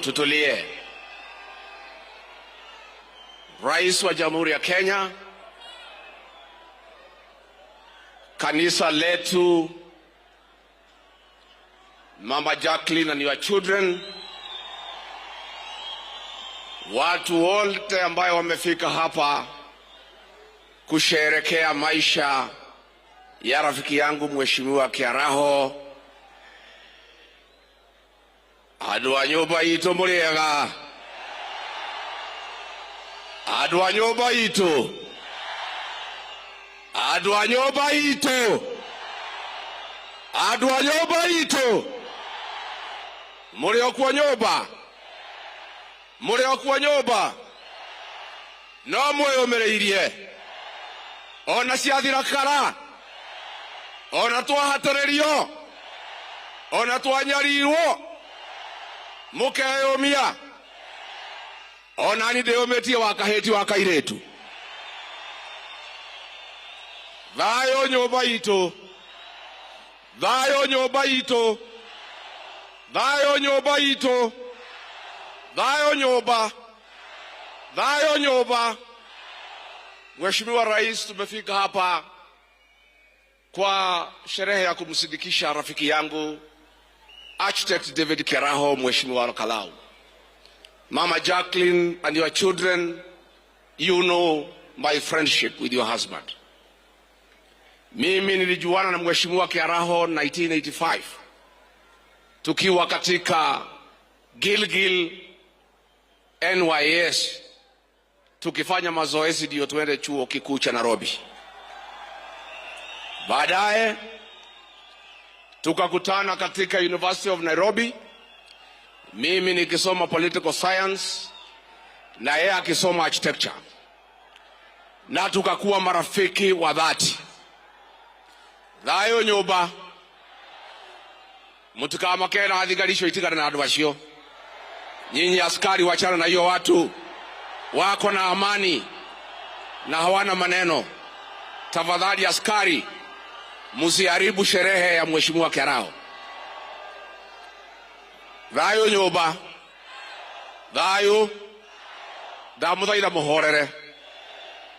Tutulie. Rais wa Jamhuri ya Kenya, kanisa letu, Mama Jacqueline and your children, watu wote ambayo wamefika hapa kusherekea maisha ya rafiki yangu Mheshimiwa Kiaraho, andu a nyumba itu muriega, andu a nyumba itu, andu a nyumba itu, andu a nyumba itu, muri okuo nyumba, muri okuo nyumba, no mwiyumiriirie ona ciathira kara, ona twahatĩrĩrio, ona twanyarirwo, mukeyumia. Ona ni ndĩyũmĩtie wa kahĩti wa kairĩtu. Thayũ nyũmba itũ, thayũ nyũmba itũ, thayũ nyũmba itũ, thayũ nyũmba, thayũ nyũmba. Mheshimiwa Rais, tumefika hapa kwa sherehe ya kumsindikisha rafiki yangu Architect David Kiaraho, Mheshimiwa Kalau. Mama Jacqueline and your children, you know my friendship with your husband. Mimi nilijuana na Mheshimiwa Kiaraho 1985 tukiwa katika Gilgil NYS tukifanya mazoezi ndio tuende chuo kikuu cha Nairobi. Baadaye tukakutana katika University of Nairobi, mimi nikisoma political science na yeye akisoma architecture, na tukakuwa marafiki wa dhati. Thayo nyumba mutikamake na thigari icio itigane na andu acio. Nyinyi askari, wachana na hiyo watu wako na amani na hawana maneno. Tafadhali askari, msiharibu sherehe ya Mheshimiwa Kiaraho. Thayo nyumba, thayo, ndamuthaitha muhorere,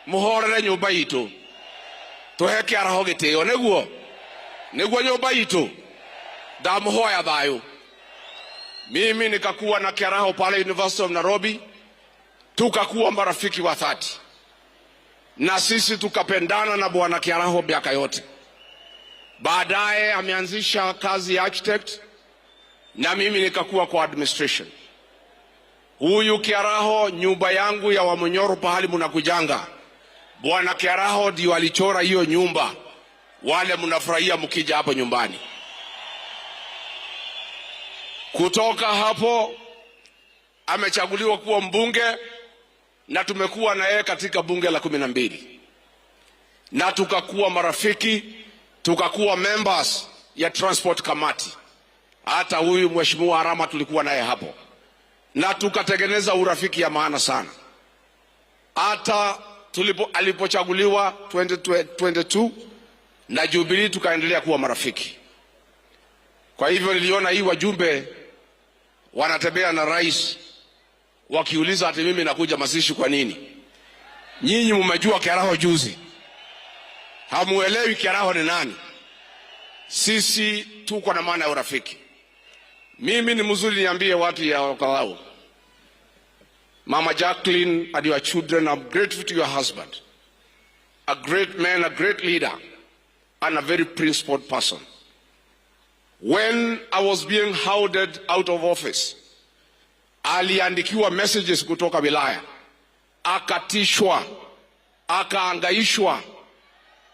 muhorere nyumba itu, tuhe Kiaraho gitio, niguo niguo nyumba itu, ndamuhoya thayo. Mimi nikakuwa na Kiaraho pale University of Nairobi, tukakuwa marafiki wa dhati, na sisi tukapendana na bwana Kiaraho miaka yote. Baadaye ameanzisha kazi ya architect na mimi nikakuwa kwa administration. Huyu Kiaraho, nyumba yangu ya Wamunyoro pahali mnakujanga, bwana Kiaraho ndio alichora hiyo nyumba, wale mnafurahia mkija hapo nyumbani. Kutoka hapo amechaguliwa kuwa mbunge na tumekuwa na yeye katika bunge la 12 na tukakuwa marafiki, tukakuwa members ya transport committee. Hata huyu Mheshimiwa Arama tulikuwa naye hapo, na tukatengeneza urafiki ya maana sana. Hata alipochaguliwa 2022 na Jubilee tukaendelea kuwa marafiki. Kwa hivyo niliona hii wajumbe wanatembea na rais wakiuliza ati mimi nakuja mazishi kwa nini? Nyinyi mmejua Kiaraho juzi, hamuelewi Kiaraho ni nani. Sisi tuko na maana ya urafiki. Mimi ni mzuri, niambie watu ya Olkalou. Mama Jacqueline and your children, I'm grateful to your husband. A great man, a great leader, and a very principled person. When I was being hounded out of office, aliandikiwa messages kutoka wilaya, akatishwa, akaangaishwa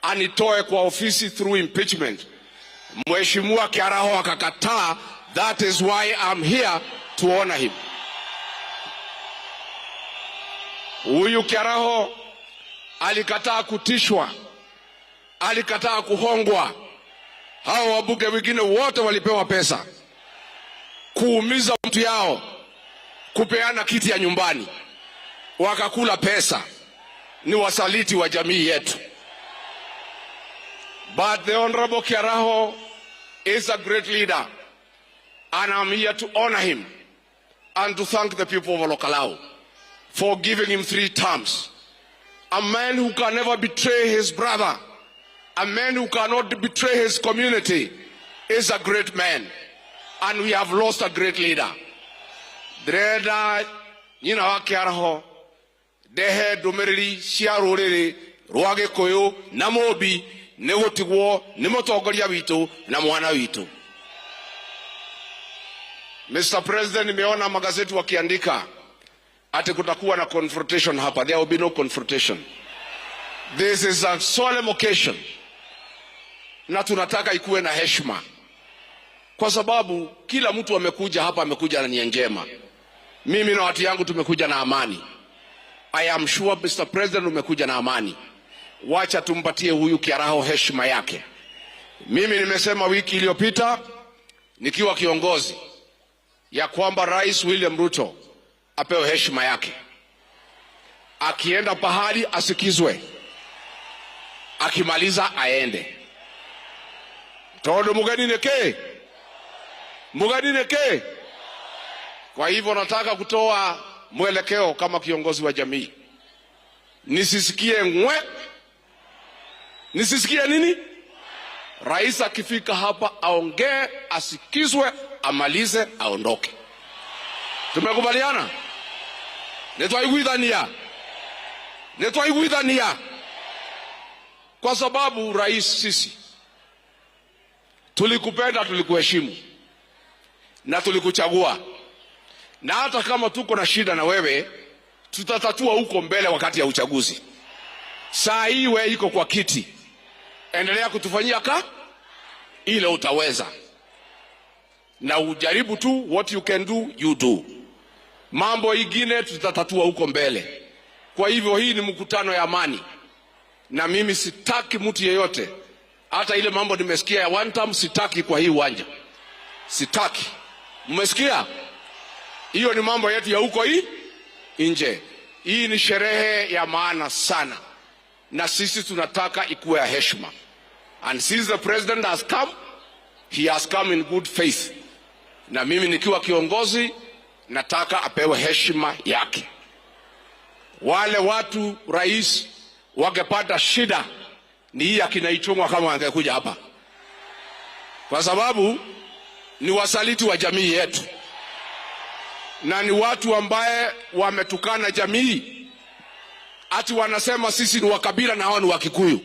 anitoe kwa ofisi through impeachment. Mheshimiwa Kiaraho akakataa. That is why I'm here to honor him. Huyu Kiaraho alikataa kutishwa, alikataa kuhongwa. Hao wabunge wengine wote walipewa pesa kuumiza mtu yao, kupeana kiti ya nyumbani, wakakula pesa. Ni wasaliti wa jamii yetu. But the Honorable Kiaraho is a great leader, and I'm here to honor him. And to thank the people of Ol Kalou for giving him three terms. A man who can never betray his brother, a man who cannot betray his community, is a great man. And we have lost a great leader. Ndĩrenda nyina wa Kĩaraho ndehe ndũmĩrĩri cia rũrĩrĩ rwa Gĩkũyũ na Mũmbi nĩ gũtigwo nĩ mũtongoria witũ na mwana witũ. Mr. President, nimeona magazeti wakiandika ati kutakuwa na confrontation hapa. There will be no confrontation. This is a solemn occasion, na tunataka ikuwe na heshima, kwa sababu kila mtu amekuja hapa, amekuja na nia njema. Mimi na watu yangu tumekuja na amani. I am sure, Mr. President, umekuja na amani. Wacha tumpatie huyu Kiaraho heshima yake. Mimi nimesema wiki iliyopita nikiwa kiongozi ya kwamba Rais William Ruto apewe heshima yake, akienda pahali asikizwe, akimaliza aende. Tondu mugeni nĩ mugeni nĩ. Kwa hivyo nataka kutoa mwelekeo kama kiongozi wa jamii, nisisikie ngwe, nisisikie nini. Rais akifika hapa aongee, asikizwe, amalize, aondoke. Tumekubaliana? Nitwaiguithania, nitwaiguithania, kwa sababu rais, sisi tulikupenda, tulikuheshimu na tulikuchagua, na hata kama tuko na shida na wewe, tutatatua huko mbele wakati ya uchaguzi. Saa hii wewe iko kwa kiti, endelea kutufanyia ka ile utaweza, na ujaribu tu, what you can do you do. Mambo ingine tutatatua huko mbele. Kwa hivyo hii ni mkutano ya amani, na mimi sitaki mtu yeyote, hata ile mambo nimesikia ya one term, sitaki kwa hii uwanja, sitaki. Mmesikia? Hiyo ni mambo yetu ya huko hii nje. Hii ni sherehe ya maana sana, na sisi tunataka ikuwe ya heshima. And since the president has come, he has come in good faith, na mimi nikiwa kiongozi nataka apewe heshima yake. Wale watu rais wangepata shida ni hii akina Ichung'wa kama wangekuja hapa, kwa sababu ni wasaliti wa jamii yetu na ni watu ambaye wametukana jamii, ati wanasema sisi ni wakabila na hao ni Wakikuyu.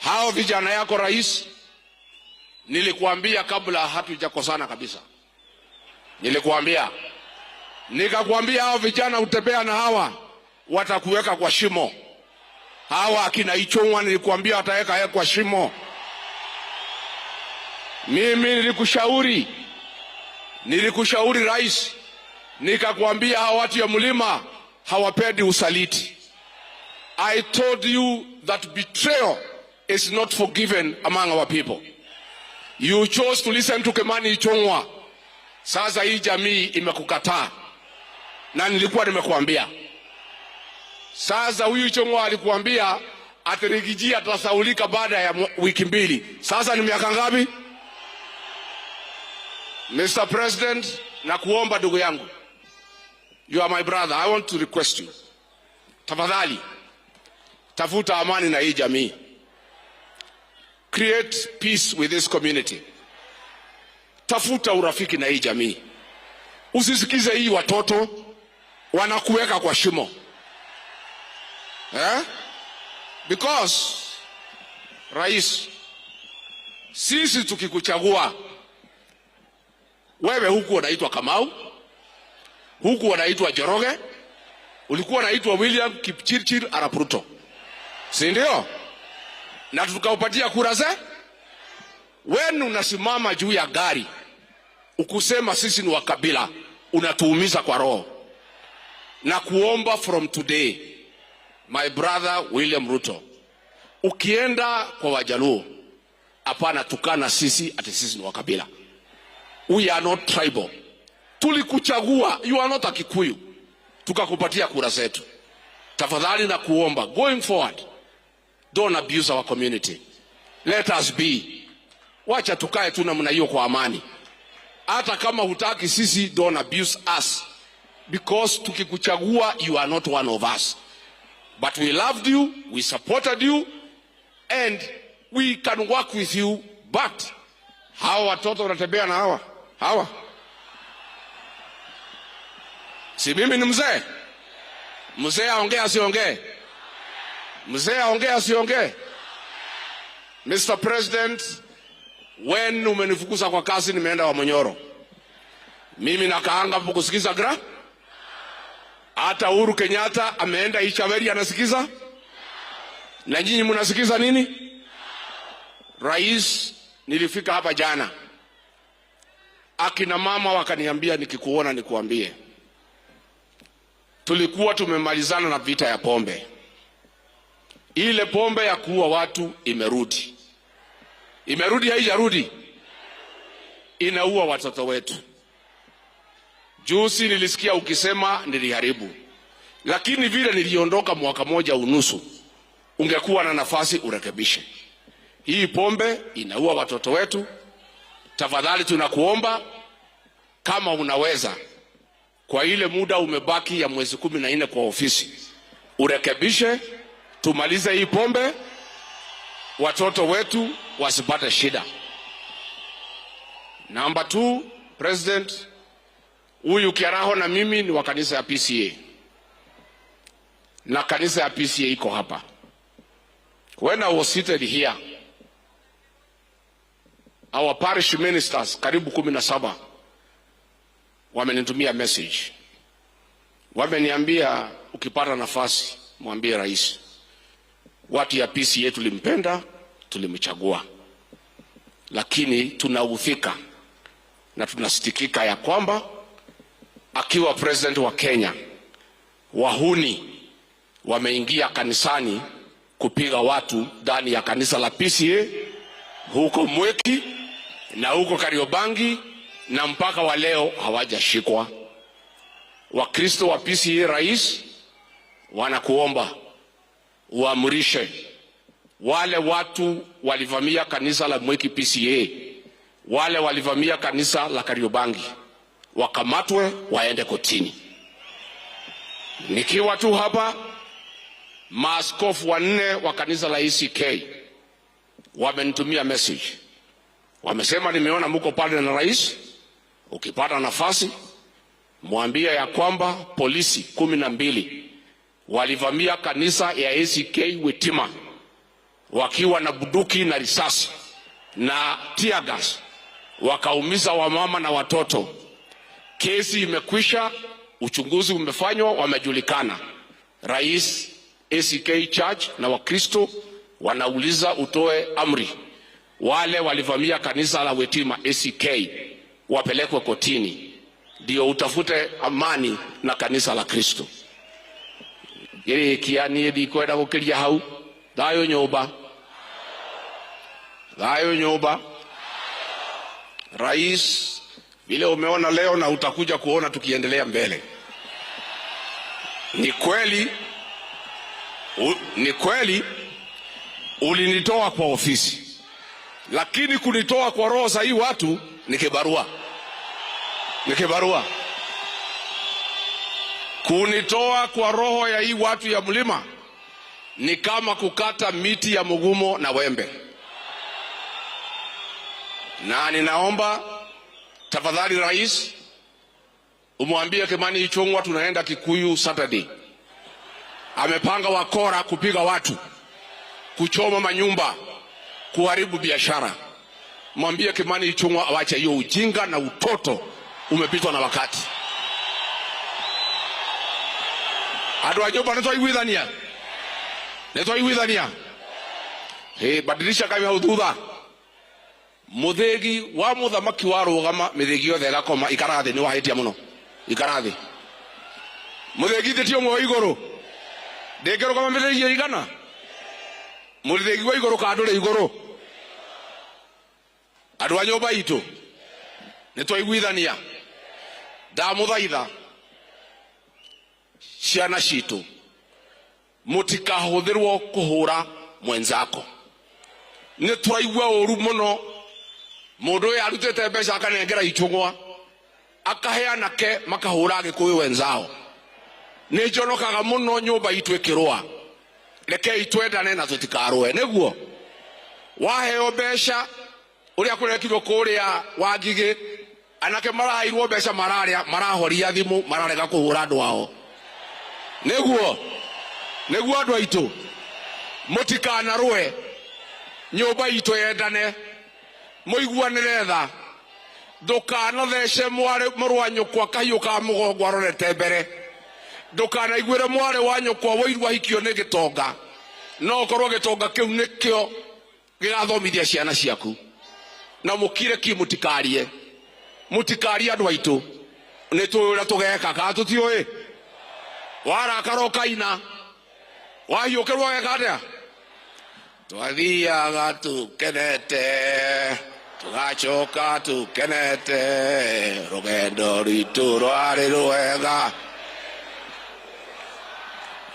Hao vijana yako rais, nilikuambia kabla hatujakosana kabisa, nilikuambia, nikakwambia hao vijana utembea na hawa watakuweka kwa shimo. Hawa akina Ichung'wa nilikuambia wataweka kwa shimo. Mimi nilikushauri, nilikushauri rais, nikakwambia hawa watu ya mlima hawapendi usaliti. I told you that betrayal is not forgiven among our people. You chose to listen to Kimani Ichung'wa. Sasa hii jamii imekukataa, na nilikuwa nimekuambia. Sasa huyu Ichung'wa alikuambia ati Riggy G atasahaulika baada ya wiki 2. Sasa ni miaka ngapi? Mr. President, nakuomba ndugu yangu, you are my brother, I want to request you, tafadhali tafuta amani na hii jamii, create peace with this community, tafuta urafiki na hii jamii, usisikize hii watoto wanakuweka kwa shimo, eh? Because rais, sisi tukikuchagua wewe, huku unaitwa Kamau, huku wanaitwa Njoroge, ulikuwa unaitwa William Kipchirchir Arap Ruto, si ndio? Na tukaupatia kura ze. Wewe unasimama juu ya gari ukusema sisi ni wa kabila, unatuumiza kwa roho. Na kuomba from today, my brother William Ruto, ukienda kwa Wajaluo, hapana tukana sisi ati sisi ni wa kabila. We are not tribal. Tulikuchagua, you are not a Kikuyu, tukakupatia kura zetu. Tafadhali na kuomba, going forward, don't abuse our community. Let us be. Wacha tukae tu namna hiyo kwa amani. Hata kama hutaki sisi, don't abuse us because tukikuchagua you are not one of us. But we loved you, we supported you and we can work with you, but hawa watoto wanatembea na hawa hawa, si mimi ni mzee? Mzee aongee asiongee? Mzee aongee asiongee? Mr. President, when umenifukuza kwa kazi, nimeenda Wamunyoro. Mimi nakaanga hapo kusikiza gra. Hata Uhuru Kenyatta ameenda Ichaweri anasikiza, na nyinyi mnasikiza nini? Rais, nilifika hapa jana, akina mama wakaniambia nikikuona nikuambie, tulikuwa tumemalizana na vita ya pombe. Ile pombe ya kuua watu imerudi, imerudi, haijarudi? Inaua watoto wetu. Juzi nilisikia ukisema niliharibu, lakini vile niliondoka mwaka moja unusu, ungekuwa na nafasi urekebishe. Hii pombe inaua watoto wetu. Tafadhali tunakuomba kama unaweza, kwa ile muda umebaki ya mwezi 14 kwa ofisi, urekebishe, tumalize hii pombe, watoto wetu wasipate shida. Number 2, President, huyu Kiaraho na mimi ni wa kanisa ya PCA na kanisa ya PCA iko hapa. When I was seated here, our parish ministers karibu 17 wamenitumia message, wameniambia ukipata nafasi mwambie rais, watu ya PCA tulimpenda, tulimchagua, lakini tunaudhika na tunasikitika ya kwamba akiwa president wa Kenya, wahuni wameingia kanisani kupiga watu ndani ya kanisa la PCA huko Mwiki na huko Kariobangi, na mpaka wa leo hawajashikwa. Wakristo wa PCA, rais, wanakuomba uamrishe wale watu walivamia kanisa la Mwiki PCA, wale walivamia kanisa la Kariobangi wakamatwe waende kotini. Nikiwa tu hapa, maaskofu 4 wa kanisa la ACK wamenitumia message, wamesema nimeona muko pale na rais, ukipata nafasi mwambie ya kwamba polisi 12 walivamia kanisa ya ACK Witima wakiwa na bunduki na risasi na tear gas, wakaumiza wamama na watoto. Kesi imekwisha, uchunguzi umefanywa, wamejulikana. Rais, ACK Church na Wakristo wanauliza utoe amri wale walivamia kanisa la Witima ACK wapelekwe kotini, ndio utafute amani na kanisa la Kristo. Girikia nie ndikwenda gukiria hau. Thayo nyumba, thayo nyumba. Rais, vile umeona leo na utakuja kuona tukiendelea mbele, ni kweli, ni kweli ulinitoa kwa ofisi, lakini kunitoa kwa roho za hii watu ni kibarua, ni kibarua. Kunitoa kwa roho ya hii watu ya mlima ni kama kukata miti ya mugumo na wembe. Na ninaomba tafadhali rais, umwambie Kimani Ichung'wah tunaenda Kikuyu Saturday. Amepanga wakora kupiga watu, kuchoma manyumba, kuharibu biashara. Mwambie Kimani Ichung'wah awache hiyo ujinga na utoto, umepitwa na wakati. Andũ a nyũmba nĩtwaiguithania? Nĩtwaiguithania? Hĩ, badilisha kaĩ hau thutha. Mũthĩgi wa mũthamaki warũgama, mĩthĩgi yothe ĩgakoma. Ikara thĩ, nĩwahĩtia mũno. Ikara thĩ. Mũthĩgi thĩ ti ũmwe wa igũrũ. Ndĩngĩrũgama mĩthĩgi ĩigana? Mũthĩgi wa igũrũ kana ndũrĩ igũrũ? Andũ a nyũmba itũ nĩtwaiguithania. Ndamũthaitha ciana citũ mũtikahũthĩrwo kũhũra mwenzako. Nĩtũraigua ũru mũno Mundu uyu arutite mbeca akanengera Ichung'wa, akahe anake makahura Agikuyu wenzao. Ni njonokaga muno nyumba itu ikirua. Rekei twendane na tutikarue. Niguo waheo mbeca uria kurekirwo kuria Wangige, anake maraheirwo mbeca mararia marahoria thimu mararega kuhura andu ao. Niguo niguo andu aitu mutikanarue, nyumba itu yendane, muiguanire tha. Ndukanathece mũrũ wa nyũkwa kahiũ ka mũgongo arorete mbere. Ndukanaiguĩre mwarĩ wa nyũkwa wũiru ahikio nĩ gĩtonga, no ũkorwo gĩtonga kĩu nĩkĩo gĩgathomithia ciana ciaku. Na mũkire ki, mũtikarie, mũtikarie andũ aitũ. Nĩ tũĩ ũrĩa tũgeka kana tũtiũĩ? Warakara ũkaina, wahiũkĩrwo ũgeka atĩa? Twathiaga tũkenete, tugacoka tukenete, rũgendo rwitũ rwarĩ rwega,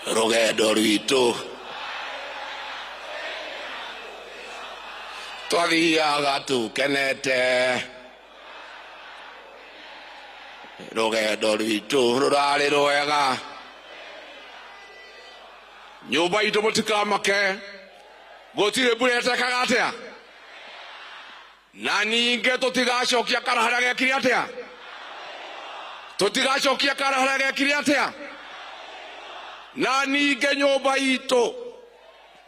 rũgendo rwitũ twathiaga tukenete, rũgendo rwitũ rũrarĩ rwega. Nyũmba itũ mũtikamake, gũtirĩ mbura ĩtekaga atĩa, na ningĩ tũtigacokia kara harĩa gekire atĩa, tũtigacokia kara harĩa gekire atĩa, na ningĩ nyũmba itũ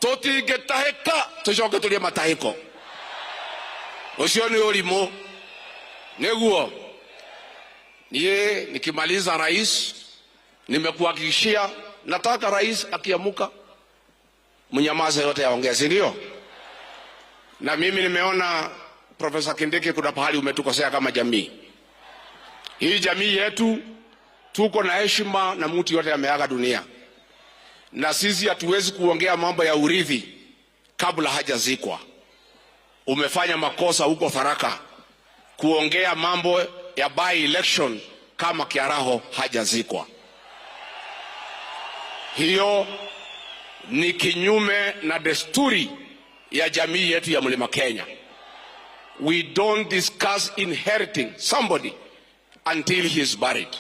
tũtingĩtahĩka tũcoke tũrĩe matahĩko. Ũcio nĩ ũrimũ. Nĩguo niĩ nikimaliza rais, nimekuhakikishia nataka rais akiamuka mnyamaze yote yaongee, si ndio? Na mimi nimeona Profesa Kindiki, kuna pahali umetukosea kama jamii. Hii jamii yetu tuko na heshima na mtu yote ameaga dunia, na sisi hatuwezi kuongea mambo ya urithi kabla hajazikwa. Umefanya makosa huko Tharaka kuongea mambo ya by election kama Kiaraho hajazikwa. Hiyo ni kinyume na desturi ya jamii yetu ya Mlima Kenya. We don't discuss inheriting somebody until he is buried.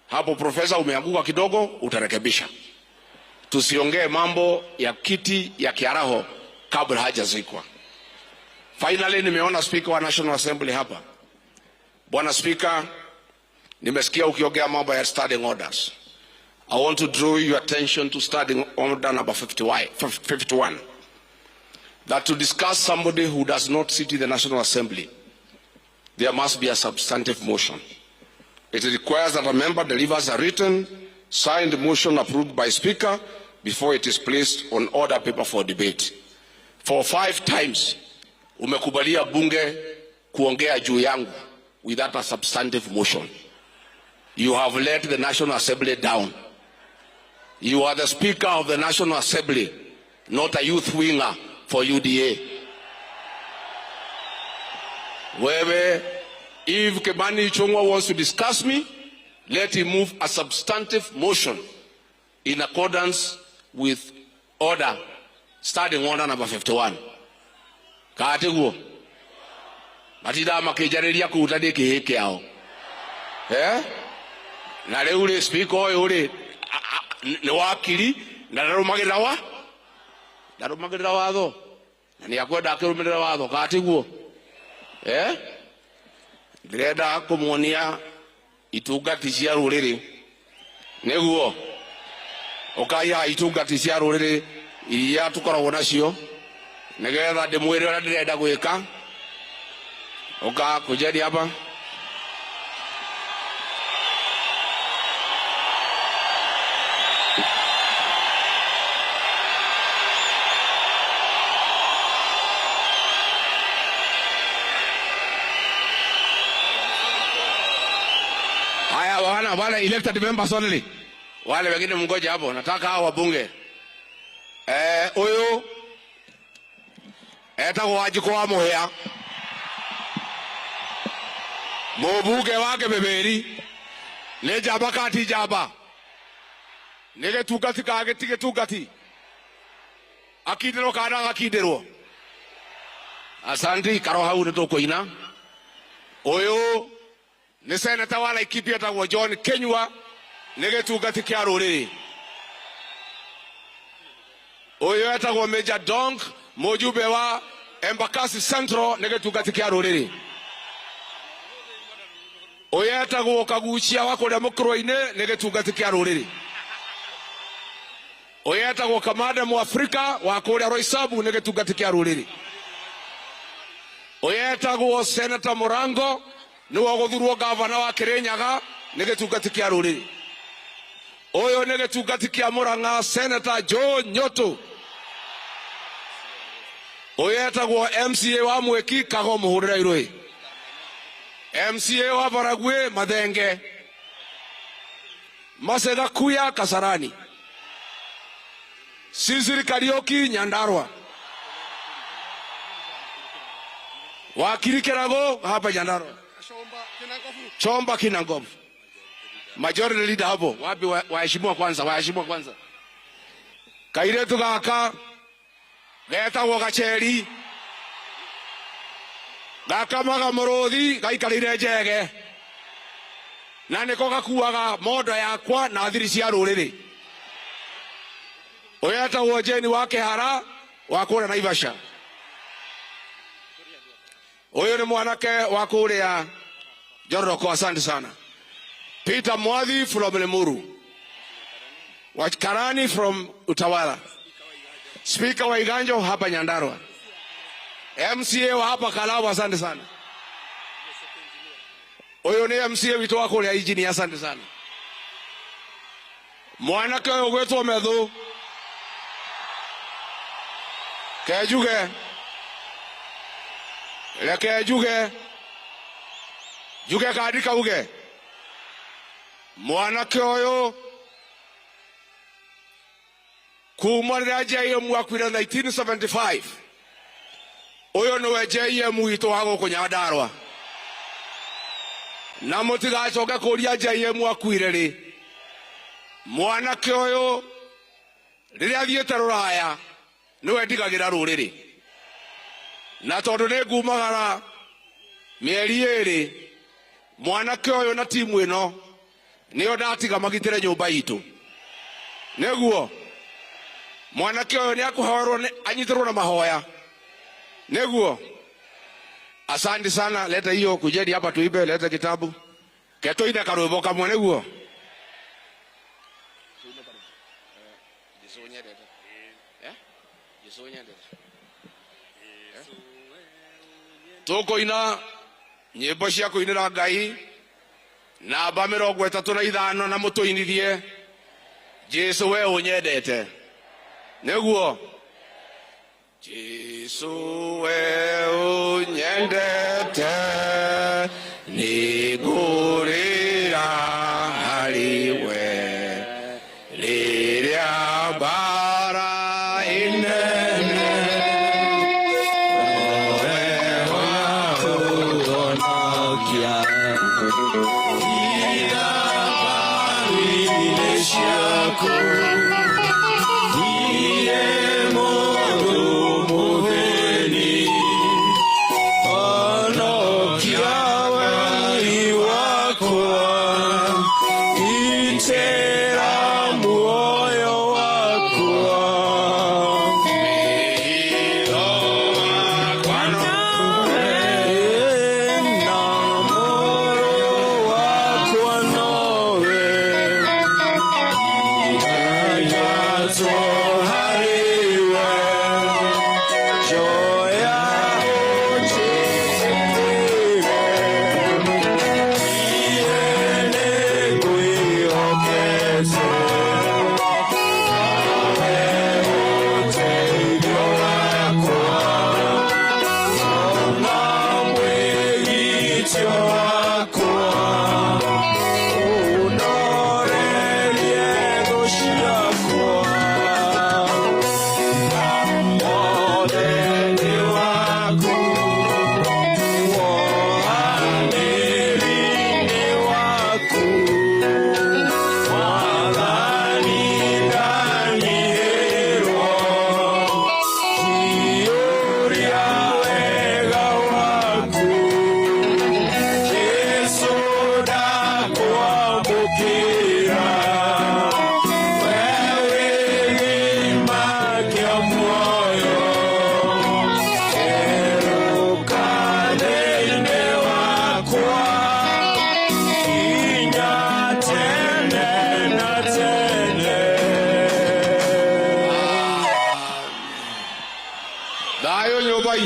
Hapo profesa umeanguka kidogo, utarekebisha. Tusiongee mambo ya kiti ya Kiaraho kabla hajazikwa. Finally, nimeona Speaker wa National Assembly hapa. Bwana Speaker, nimesikia ukiongea mambo ya standing orders. I want to draw your attention to standing order number 51. That to discuss somebody who does not sit in the National Assembly, there must be a substantive motion. It requires that a member delivers a written, signed motion approved by Speaker before it is placed on order paper for debate. For 5 times, umekubalia bunge kuongea juu yangu without a substantive motion. You have let the National Assembly down. You are the Speaker of the National Assembly, not a youth winger for UDA. Wewe, if Kimani Ichung'wah wants to discuss me, let him move a substantive motion in accordance with order, starting order number 51. Katiguo. Matinda makĩnjarĩria kũu ta ndĩ kĩhĩ kĩao. Na rĩu rĩ, speaker ũyũ rĩ, nĩ wakiri na ndarũmagĩrĩra wa? Ndarũmagĩrĩra watho. Na nĩ akwenda akĩrũmĩrĩra watho, katiguo. Ndĩrenda kũmuonia itungati cia rũrĩrĩ. Nĩguo. Ũkaiha itungati cia rũrĩrĩ iria tũkoragwo nacio, nĩgetha ndĩmwĩre ũrĩa ndĩrenda gwĩka. Ũka kũnjeria hapa. Haya wana wale elected members only. Wale wengine mngoje hapo, nataka hao wabunge. Huyu etagwo Wanjikũ wa Mũhĩa. Mũmbunge wa Kĩmĩmĩri. Nĩ njamba kana ti njamba? Nĩ gĩtungati kana ti gĩtungati? Akindĩrwo kana ndagakindĩrwo? Asanti karo hau nĩ tũkũina. Ũyũ nĩ seneta wa Laikipia etagwo John Kinyua, nĩ gĩtungati kĩa rũrĩrĩ. Ũyũ etagwo Major Donk, mũjumbe wa Embakasi Central, nĩ gĩtungati kĩa rũrĩrĩ. Ũyũ etagwo Kaguchia wa kũrĩa mũkũrwe-inĩ, nĩ gĩtungati kĩa rũrĩrĩ. Ũyũ etagwo Kamande Mwafrika wa kũrĩa Roysambu, nĩ gĩtungati kĩa rũrĩrĩ. Ũyũ etagwo Senator Murango, nĩwe ũgũthurwo gavana wa Kirinyaga, nĩ gĩtungati kĩa rũrĩrĩ. Ũyũ nĩ gĩtungati kĩa Murang'a, Senator Joe Nyoto. Ũyũ etagwo MCA wa Mwiki, Kago mũhũrĩre irũĩ. MCA wa Baragwi, Mathenge. Masega Kuya, Kasarani. Sisiri Kariuki, Nyandarua. Wakiri Kerago hapa Nyandarua. Chomba Kinangovu. Majority leader hapo. Wapi waheshimiwa kwanza, waheshimiwa kwanza. Kairetu gaka getagwo Gacheri. Gakamaga mũrũthi gaikarĩire njege. Na nĩko gakuaga mondo yakwa na thiri cia rũrĩrĩ. Ũyũ etagwo Jane wa Kĩhara wa kũrĩa Naivasha. Ũyũ nĩ mwanake wa kũrĩa Njoroko, asante sana. Peter Mwathi from Limuru. Wakarani from Utawala. Speaker wa Iganjo hapa Nyandarua. MCA wa hapa Kalou, asante sana. Ũyũ nĩ MCA witũ wa kũrĩa Injinia, asante sana. Mwanake ũyũ ũgwĩtwo Methu. Kenjuge. Reke njuge. Njuge kandi kauge. Mwanake ũyũ kuma rĩrĩa JM akuire 1975, ũyũ nĩwe JM witũ wa gũkũ Nyandarua, na mũtigacoke kũria JM akuire rĩ. Mwanake ũyũ rĩrĩa athiĩte rũraya nĩwe ndigagĩra rũrĩrĩ, na tondũ nĩ ngumagara mĩeri ĩrĩ, mwanake ũyũ na timu ĩno nĩo ndatiga magitĩre nyũmba itũ. Nĩguo mwanake ũyũ nĩ akũhoerwo, anyitĩrwo na mahoya. Nĩguo. Asante sana. Leta hiyo, kujeni hapa tuibe. Leta kitabu ketoine karwĩmbo kamwe. Nĩguo Jesu nyendete. Jesu nyendete. Tũkũina nyĩmbo cia kũinĩra Ngai namba 35 na mũtũinithie Jesu we ũnyendete. Nĩguo Jesu we ũnyendete, nĩngũrĩra harĩ we rĩrĩa mbara inene, we wa kũhonokia irabarĩ ciaku. Niĩ mũndũ mũthĩni, honokia wai wakwa, itĩra muoyo wakwa. Wĩhitho wakwa na mũrũ wakwa nowe, Ngatwo harĩ we, njoya ũnjĩkĩre, niĩ nĩngwĩhokete.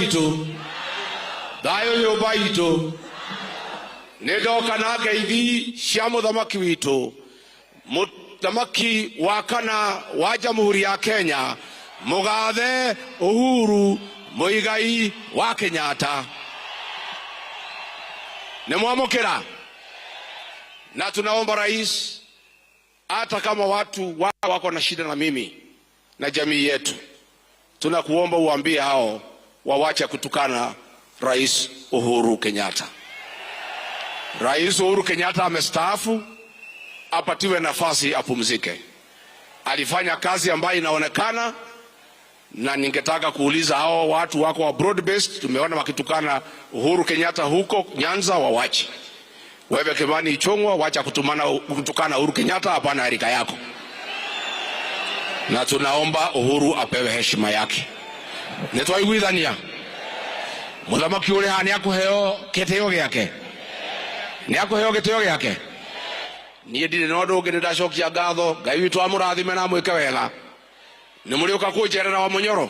itũ, thayũ nyũmba itũ. Nĩ ndoka na ngeithi cia mũthamaki witũ, mũthamaki wa kana wa Jamhuri ya Kenya, mũgathe Uhuru Muigai wa Kenyatta. Nĩ mwamũkĩra? Na tunaomba rais, hata kama watu wako na shida na mimi na jamii yetu, tunakuomba uambie hao wawache kutukana Rais Uhuru Kenyatta. Rais Uhuru Kenyatta amestaafu, apatiwe nafasi apumzike. Alifanya kazi ambayo inaonekana, na ningetaka kuuliza hao watu wako wa broad based, tumeona wakitukana Uhuru Kenyatta huko Nyanza, wawache. Wewe Kimani Ichung'wa, wacha kutukana Uhuru Kenyatta, hapana rika yako. Na tunaomba Uhuru apewe heshima yake. Nitwaiguithania muthamaki uri haha niakuheo gitio giake, niakuheo gitio giake. Niĩ ndirĩ na ũndũ ũngĩ, nĩ ndacokia ngatho. Ngai witũ amũrathime na amwĩke wega. Nĩ mũrĩũka kũnjerera wa Mũnyoro?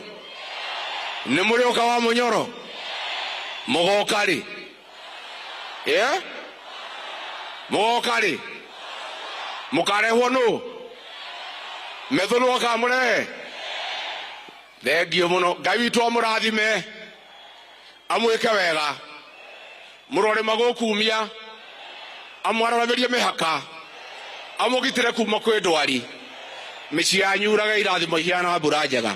Nĩ mũrĩũka wa Mũnyoro? Mũgoka rĩ? Ĩ mũgoka rĩ? Mũkarehwo nũ? Methũnũ akamũrehe? Thengiũ mũno. Ngai witũ amũrathime, amwĩke wega, mũrore magũkumia, amwararamĩrie mĩhaka, amũgitĩre kuma kwĩ ndwari, mĩciĩ yanyu yurage irathimo ihiana mbura njega.